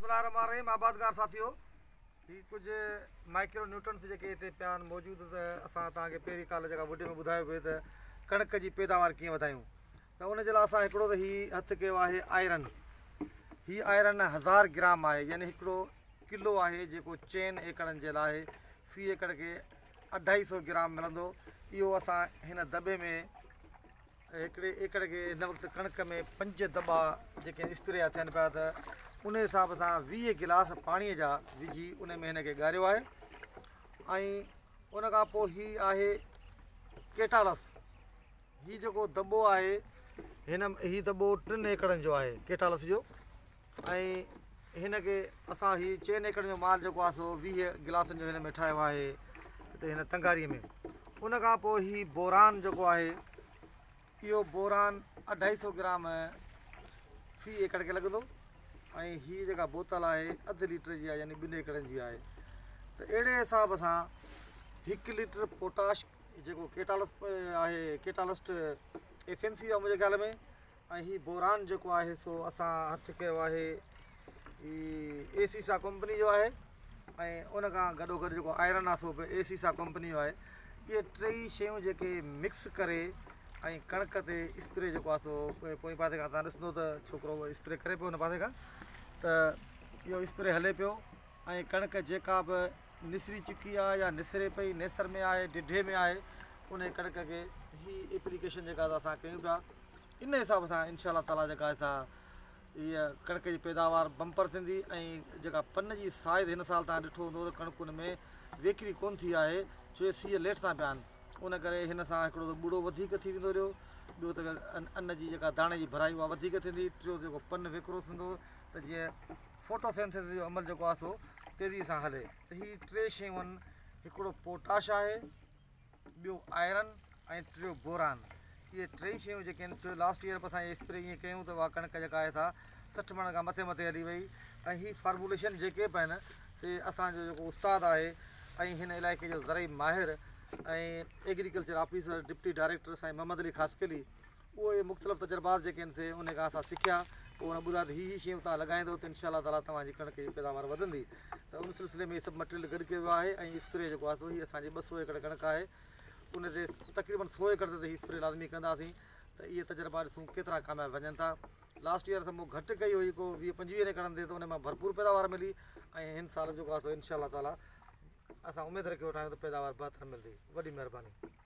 بسم الله الرحمن الرحيم آبادگار ساٿيو هي ڪجهه مائڪرو نيوٽنس جيڪي هتي پيا آهن موجود ته اسان توهان کي پهرين ڪالهه جيڪا وڊيو ۾ ٻڌايو پيو ته ڪڻڪ جي پيداوار ڪيئن وڌايون ته ان جي لاء اسان هڪڙو ته هي هٿ ڪيو آهي آئرن هي آئرن هزار گرام آهي يعني هڪڙو ڪلو آهي جيڪو چئن ايڪڙن جي لاء في ايڪڙ کي اڍائي سو گرام ملندو. اهو اسان هن دٻي ۾ هڪڙي ايڪڙ کي هن وقت ڪڻڪ ۾ پنج دٻا جيڪي اسپري جا ٿين پيا ته ان حساب سان 20 گلاس پاڻي جا وجهي ان ۾ هن کي ڳاريو آهي ۽ ان کان پوء هي آهي ڪيٽالس. هي جيڪو دٻو آهي هن هي دٻو 3 ايڪڙن جو آهي ڪيٽالس جو ۽ هن کي اسان هي چئن ايڪڙن جو مال جيڪو آهي سو 20 گلاسن جو هن ۾ ٺاهيو آهي هتي هن تنگاري ۾. ان کان پوء هي بوران جيڪو آهي اهو بوران 250 گرام في ايڪڙ کي لڳندو ۽ هي جيڪا بوتل آهي اڌ ليٽر جي آهي يعني 2 ايڪڙن جي آهي. ته اهڙي حساب سان 1 ليٽر پوٽاش جيڪو ڪيٽالس آهي ڪيٽالسٽ ايف ايم سي آهي منهنجي خيال ۾ ۽ هي بوران جيڪو آهي سو اسان هٿ ڪيو آهي هي اي سي سا ڪمپني جو آهي ۽ ان کان گڏو گڏ جيڪو آئرن آهي سو به اي سي سا ڪمپني جو آهي. اهي ٽئي شيون جيڪي مڪس ڪري ۽ ڪڻڪ تي اسپري جيڪو آهي سو پوئين پاسي کان تان ڏسندو ته ڇوڪرو اسپري ڪري پيو هن پاسي کان ته اهو اسپري هلي پيو ۽ ڪڻڪ جيڪا به نسري چڪي آهي يا نسري پئي نيسر ۾ آهي ڊڍي ۾ آهي ان ڪڻڪ کي هي ايپليڪيشن جيڪا اسان ڪيون پيا ان حساب سان انشاء الله تعاليٰ جيڪا سا هيء ڪڻڪ جي پيداوار بمپر ٿيندي ۽ جيڪا پن جي سائز هن سال تان ڏٺو هوندو ته ڪڻڪ ان ۾ ويڪري ڪونه ٿي آهي ڇو سيء ليٽ سان پيا آهن ان ڪري هن سان هڪڙو ته ٻوڙو وڌيڪ ٿي ويندو رهيو، ٻيو ته ان جي جيڪا داڻي جي ڀرائي اها وڌيڪ ٿيندي، ٽيو جيڪو پن ويڪرو ٿيندو ته جيئن فوٽوسينٿيسس جو عمل جيڪو آهي سو تيزي سان هلي. ته هي ٽي شيون آهن، هڪڙو پوٽاش آهي، ٻيو آئرن ۽ ٽيو بوران. اهي ٽئي شيون جيڪي آهن سو لاسٽ ايئر به اسان اسپري ائين ڪيون ته اها ڪڻڪ جيڪا آهي سا 60 مڻ کان مٿي مٿي هلي وئي ۽ هي فارموليشن جيڪي به آهن سي اسان جو جيڪو استاد آهي ۽ هن علائقي جو زرعي ماهر ۽ ايگريڪلچر آفيسر ڊپٽي ڊائريڪٽر سائين محمد علي خاصخيلي اهو اهي مختلف تجربات جيڪي آهن سي ان کان اسان سکيا. پوء هن ٻڌايو ته هي هي شيون توهان لڳائيندو ته انشاء الله تعالٰي توهان جي ڪڻڪ جي پيداوار وڌندي. ته ان سلسلي ۾ هي سڀ مٽيريل گڏ ڪيو ويو آهي ۽ اسپري جيڪو آهي سو هي اسان جي 200 ايڪڙ ڪڻڪ آهي ان تي تقريبن 100 ايڪڙ تي هي اسپري لازمي ڪنداسين ته اهي تجربا ڏسون ڪيترا ڪامياب وڃن ٿا. لاسٽ ايئر اسان مون گهٽ ڪئي هئي ڪو 20 25 ايڪڙن تي ته ان مان ڀرپور پيداوار ملي ۽ هن سال جيڪو آهي سو انشاء الله تعالٰي اسان اميد رکي ويٺا آهيون ته پيداوار بهتر ملندي. وڏي مهرباني.